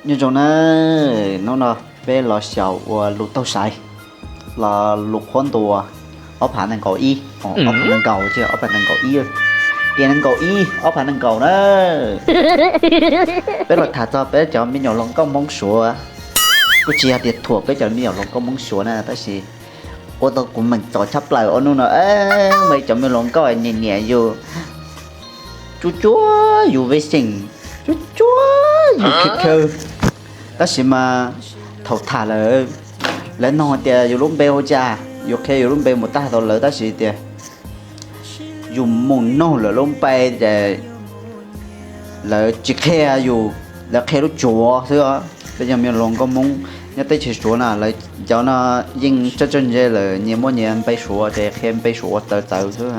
Nyob zoo na, hnub no peb los xyaum ua lus taug saiv, los lus qhuab ntuas ob phav nees nkaum ib, ob phav nees nkaum, ob phav nees nkaum ib, tiam nees nkaum ib ob phav nees nkaum na. Peb los tham txog peb cov me nyuam hluas nkauj Hmoob Suav, kuj tsis yog tias thuam peb cov me nyuam hluas nkauj Hmoob Suav na, tab sis ua tau kuv meem txom tshaj plaws ob hnub no, muaj ib cov me hluas nkauj niam niam yus, tsuab tsuab yus vej xeem, tsuab tsuab yus khaw. Tab sis mas thaum tham lawm, lawv nug tias yus lub npe hu cas, yus qhia yus lub npe mus tag rau lawv, tab sis tias yus mus nug lawv lub npe ces lawv tsis qhia yus, lawv qhia lub tsuav xwb. Peb cov me nyuam hluas nkauj Hmoob nyob teb chaws Suav na, lawv cov no yeej txawj txawj ntse lawm, nyias muaj nyias npe Suav ces qhia npe Suav ua txawv txawv xwb.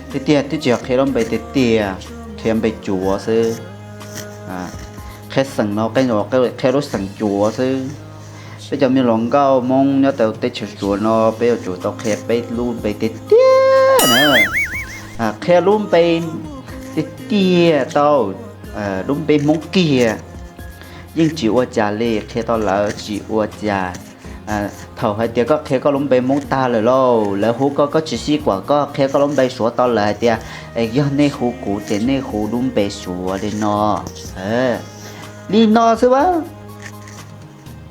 Tiag tiag twb tsis yog qhia lub npe tiag tiag, qhia npe tsuav xwb. Qhia xeem no qhia lub xeem tsuav xwb. Peb cov me nyuam hluas nkauj Hmoob nyob tau teb chaws Suav no peb yuav tsum tau qhia peb lub npe tiag tiag na. Qhia lub npe tiag tiag tau, lub npe Hmoob kiag yeej tsis ua cas li, qhia tau lawv tsis ua cas. Thaum hais tias koj qhia koj lub npe Hmoob tag lawm lauj, lawv hu koj koj tsis sib kuam, koj qhia koj lub npe Suav tau lawm hais tias, es yog nej hu kuv ces nej hu lub npe Suav li no, li no xwb a.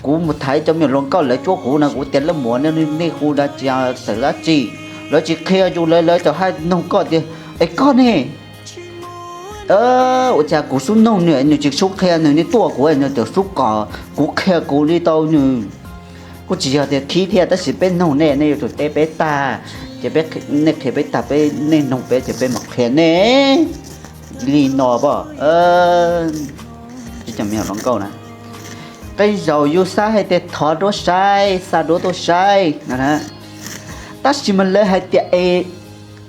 Kuv mus tham cov me nyuam hluas nkauj lawv tsuab kuv no, kuv tias leej muam, nej hu dab tsi, xeem dab tsi? Lawv tsis qhia yus, lawv lawv txawm hais nug koj tias, es koj ne? Ua cas kuv xub nug nws, nws tsis xub qhia, nws niaj tuaj kuv, nws txawm xub kom kuv qhia kuv li tau nws. Kuj tsis yog tias khib thiab, tab sis peb nug nej, nej yuav tsum teb peb tag, ces nej qhia peb tag, peb, nej nug peb ces peb mam qhia nej. Li no pom, cov me nyuam hluas nkauj na, qee zaum yus xav hais tias thov duab saib, xa duab tuaj saib no, tab sis mas lawv hais tias es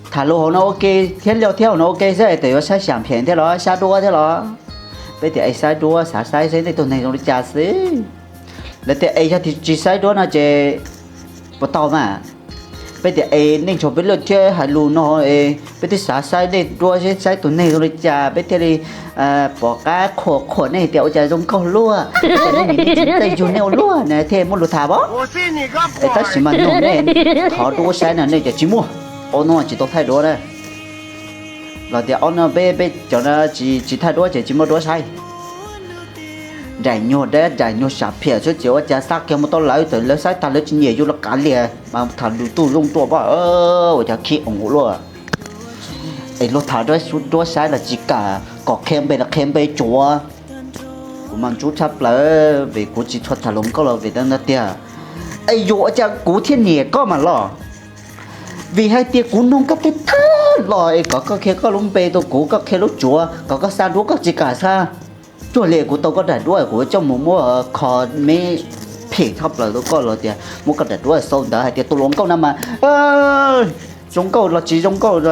tham lus hauv no ua ke thiab, liaj thiab hauv no ua ke xwb, es yuav saib xam phem thiab los saib duab thiab los? Peb tias es saib duab, xav saib saib nej tus neeg zoo li cas xwb. Lawv tias es yog tsis saib duab no ces puas tau mas? Peb tias es nej ntshaw peb liaj thiab hais lus no, peb twb xav saib nej duab, saib tus neeg zoo li cas peb thiaj li pom qab qhuas qhuas nej tias ua cas zoo nkauj luaj, ua cas nej niam nej txiv tsis yug nej ua luaj na thiaj muaj lus tham pom. Es tab sis mas nug nej thov duab saib no nej tias tsis muaj, ob hnub tsis tau thaij duab na. Los tias ob hnub peb, peb cov no tsis thaij duab ces tsis muaj duab saib. Nraim nyuag dab, nraim nyuag xam phem xwb ces ua cas xa kiag mus tau lawv, txawm lawv saib tag lawv tsis nyiam yus los kav liam mas tham lus tuj zoo tuaj pom, ua cas khib oo luaj. Es luag tham duab saib los tsis kam, kom qhia npe los qhia npe tsuav. Kuv mas ntxub tshaj plaws vim kuv tsis tshua tham hluas nkauj los vim ntawd tiag. Es yuav ua cas kuv thiaj nyiam koj mas los? Vim hais tias kuv nug koj thawj thawj los es kom koj qhia koj lub npe rau kuv, koj qhia lub tsuav, kom koj xa duab koj tsis kam xa. Tsuas li kuv tau koj daim duab kuv coj mus muab kho me phem tshaj plaws rau koj los tias muab koj daim duab xau ntawd hais tias tus hluas nkauj no mas zoo nkauj los tsis zoo nkauj,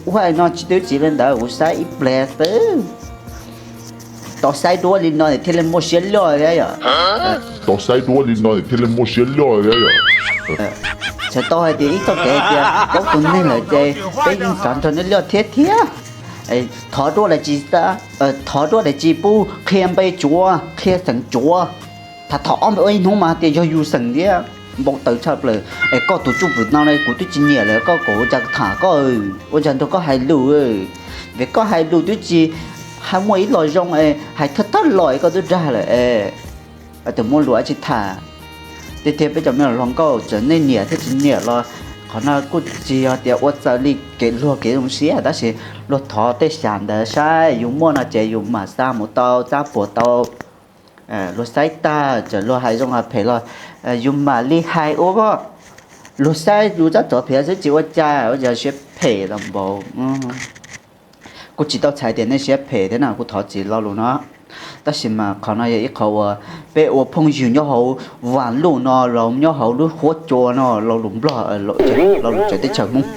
ua no tsis twb tsis li ntawd, kuv saib ib pliag xwb. Tau saib duab li no thiaj li muaj siab loj thiab yom. Tau saib duab li no thiaj li muaj siab loj thiab yom. Txhais tau hais tias ib txoj kev hais tias paub tus neeg lawm ces peb yeej xav nrog nej liaj thiab thiab. Thov duab daim tsis, thov duab daim tsis pub qhia npe tsuav, qhia xeem tsuav. Tham tham ob npe ua ib hnub mas tias yog yus xeem thiab. Npau taws tshaj plaws es koj tus tsuj pwm no kuv twb tsis nyiam lawm, koj kom ua cas tham koj, ua cas nrog koj hais lus. Vim koj hais lus twb tsis muaj ib los zoo, hais thawj thawj los koj twb dag lawm. Txawm muaj lus dab tsi tham. Tiag tiag peb cov me nyuam hluas nkauj txawm nej nyiam thiab tsis nyiam los qhov no kuj tsis yog tias ua txawm li kev luag kev zoo siab, tab sis luag thov tej xyam ntawd saib yus muaj no ces yus mam xa mus tau, txab puas tau. Luag saib tag txawm luag hais zoo hais phem los yus mam li hais ua pom. Luag saib yus txab tsov phiav xwb tsis ua cas, ua cas siab phem los npaum. Kuv tsis tau txhais tias nej siab phem thiab na, kuv thov txim lo lus no. Tab sis mas qhov no yog ib qho uas peb ua phooj ywg nyob hauv vas luj no los nyob hauv lub huab cua no, lo lus Nplog, lo lus tsev teb chaws Hmoob.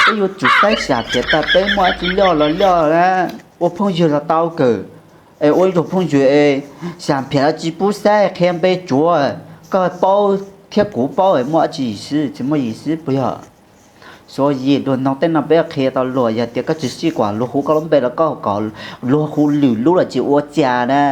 Peb yuav tsum saib xyam tias tag peb muaj dab tsi loj los loj na, ua phooj ywg los tau kawg. Es ua ib tug phooj ywg es xyam phiam los tsis pub saib, qhia npe tsuav, koj paub thiab kuv paub es muaj dab tsi yim xwb, tsis muaj yim xwb puas yog? Suav yim luag noog tej no peb qhia tau luag, yog tias koj tsis sib kuam luag hu koj lub npe los koj kom luag hu lwm lub los tsis ua cas na.